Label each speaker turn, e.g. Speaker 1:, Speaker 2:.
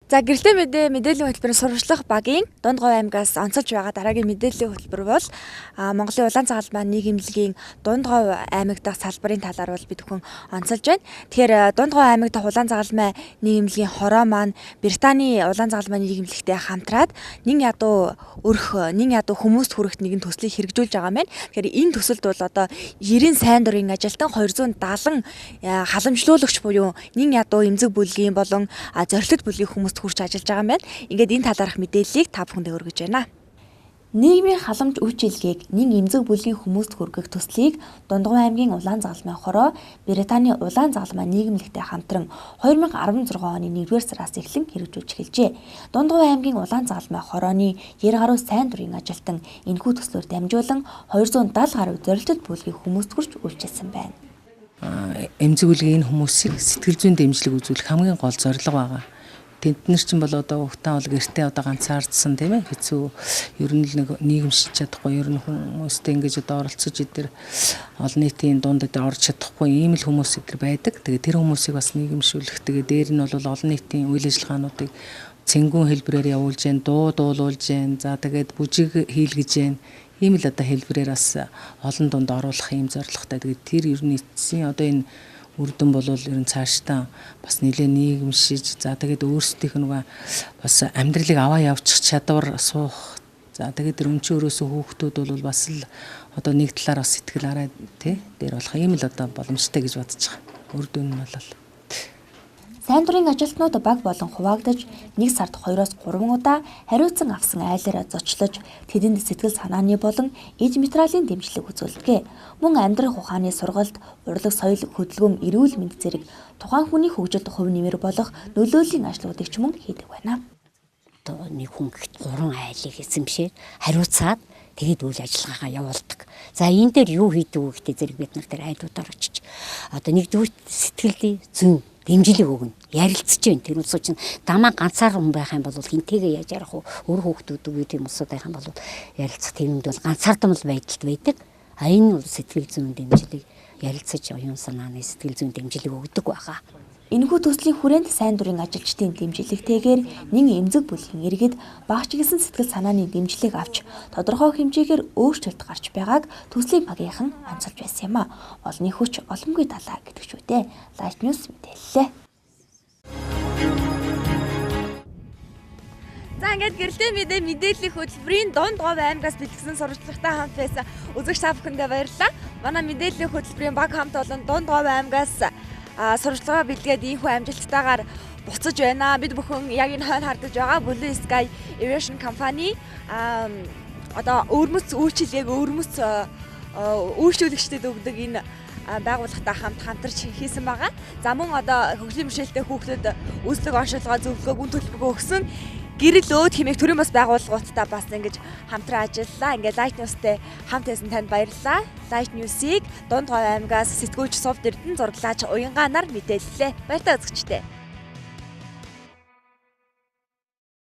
Speaker 1: За, гэрэлтэй мэдээ мэдээллийн хөтөлбөрийн сурвалжлах багийн Дунд Говь аймгаас онцолж байгаа дараагийн мэдээллийн хөтөлбөр бол Монголын Улаан Загалмай нийгэмлэгийн Дунд Говь аймаг дахь салбарын талаар бол бид бүхэн онцолж байна. Тэгэхээр Дунд Говь аймаг дахь Улаан Загалмай нийгэмлэгийн хороо маань Британий Улаан Загалмай нийгэмлэгтэй хамтраад нэн ядуу өрх, нэн ядуу хүмүүст хүрэх нэгэн төслийг хэрэгжүүлж байгаа юм байна. Тэгэхээр энэ төсөлд бол одоо 90 сайн дурын ажилтан, 270 халамжлуулагч буюу нэн ядуу эмзэг бүлгийн болон зорилтод бүлгийн хүмүүст хүрч ажиллаж байгаа юм байна. Ингээд энэ талаарх мэдээллийг та бүхэндээ өргөж байна. Нийгмийн халамж үйлчилгээг нэн эмзэг бүлгийн хүмүүст хүргэх төслийг Дундговь аймгийн Улаан Загалмай хороо Британий Улаан Загалмай нийгэмлэгтэй хамтран 2016 оны 1-р сараас эхлэн хэрэгжүүлж эхэлжээ. Дундговь аймгийн Улаан Загалмай хорооны 90 гаруй сайн дурын ажилтан энэхүү төслөөр дамжуулан 270 гаруй зорилтод бүлгийн хүмүүст хүрч үйлчилсэн байна.
Speaker 2: Эмзэг бүлгийн энэ хүмүүсийг сэтгэл зүйн дэмжлэг үзүүлэх хамгийн гол зорилго байгаа. Тэнд нар чинь бол одоо угтаан бол гэртээ одоо ганцаардсан, тийм ээ, хэцүү, ер нь л нэг нийгэмшиж чадахгүй, ер нь хүмүүстэй ингэж одоо оролцож идэр олон нийтийн дунд одоо орж чадахгүй ийм л хүмүүс эдэр байдаг. Тэгээ тэр хүмүүсийг бас нийгэмшүүлэх, тэгээ дээр нь бол олон нийтийн үйл ажиллагаануудыг цэнгүүн хэлбэрээр явуулж гэн, дуу дуулуулж гэн, за тэгээд бүжиг хийлгэж гэн, ийм л одоо хэлбэрээр бас олон дунд оруулах ийм зорилготой. Тэгээд тэр ер нь эцсийн одоо энэ үр дүн бол ер нь цаашдаа бас нэлээ нийгэмшиж, за тэгээд өөрсдийнх нь нөгөө бас амьдралыг аваа явуучих чадвар суух, за тэгээд тэр өмчийн өрөөсөө хүүхдүүд бол бас л одоо нэг талаар бас сэтгэл арай тий дээр болох ийм л одоо боломжтой гэж бодож байгаа. Үр дүн нь бол
Speaker 1: Сайн дурын ажилтнууд баг болон хуваагдаж, нэг сард 2-оос 3 удаа хариуцсан авсан айлаараа зочлож, тэдэнд сэтгэл санааны болон эд материалын дэмжлэг үзүүлдэг. Мөн амьдрах ухааны сургалт, урлаг, соёл, хөдөлгөөн, эрүүл мэнд зэрэг тухайн хүний хөгжилд хувь нэмэр болох нөлөөллийн ажлуудыг ч мөн хийдэг байна.
Speaker 3: Нэг хүн гэхэд 3 айлыг эзэмшээд, хариуцаад, тэгээд үйл ажиллагаагаа явуулдаг. За, энэ дээр юу хийдэг вэ гэдэг зэрэг бид нар тэр айлуудаар очиж одоо нэгдүгээр сэтгэлийн зүйн дэмжлэг өгнө. Ярилцж байна. Тэр улсууд чинь дамаа ганцаар хүн байх юм бол хинтэйгээ яаж ярих вэ? Өөр хүүхдүүд үгүй тийм улсууд байх юм бол ярилцах тэрэмд бол ганцаардмал байдалд байдаг. А энэ бол сэтгэл зүйн дэмжлэг, ярилцаж, оюун санааны сэтгэл зүйн дэмжлэг өгдөг байгаа.
Speaker 1: Энэхүү төслийн хүрээнд сайн дурын ажилчдын дэмжлэгтэйгээр нэн эмзэг бүлгийн иргэд багч гэсэн сэтгэл санааны дэмжлэг авч тодорхой хэмжээгээр өөрчлөлт гарч байгааг төслийн багийнхан онцолж байсан юм а. Олонний хүч боломгүй талаа гэдэг ч үү дээ. Light News мэдээллээ. За, ингээд гэрэлтэй мэдээ мэдээллийн хөтөлбөрийн Дунд Говь аймгаас бэлтгэсэн сурвалжлагатай хамт байсан үзэгч та бүхэндээ баярлалаа. Манай мэдээллийн хөтөлбөрийн баг хамт олон Дунд Говь аймгаас сурвалжлага бэлгээд ийхүү амжилттайгаар буцаж байна. Бид бүхэн яг энэ хойно хардаж байгаа Blue Sky Aviation Company одоо өвөрмөц үйлчилгээг өвөрмөц үйлчлүүлэгчдэд өгдөг энэ байгууллагатай хамт хамтарч хийсэн байгаа. За, мөн одоо хөгжлийн бэрхшээлтэй хүүхдүүд үйлчлэг оншилгоо, зөвлөгөөг, үн төлбөргөө өгсөн гэрэл өөд хэмээх төрийн бас байгууллагуудтай бас ингэж хамтран ажиллалаа. Ингээд Light News-тэй хамт байсан танд баярлалаа. Light News-ийг Дунд Говь аймгаас сэтгүүлч Сувд Эрдэнэ, зураглаач Уянгаанаар мэдээллээ. Баяртай үзэгчдээ.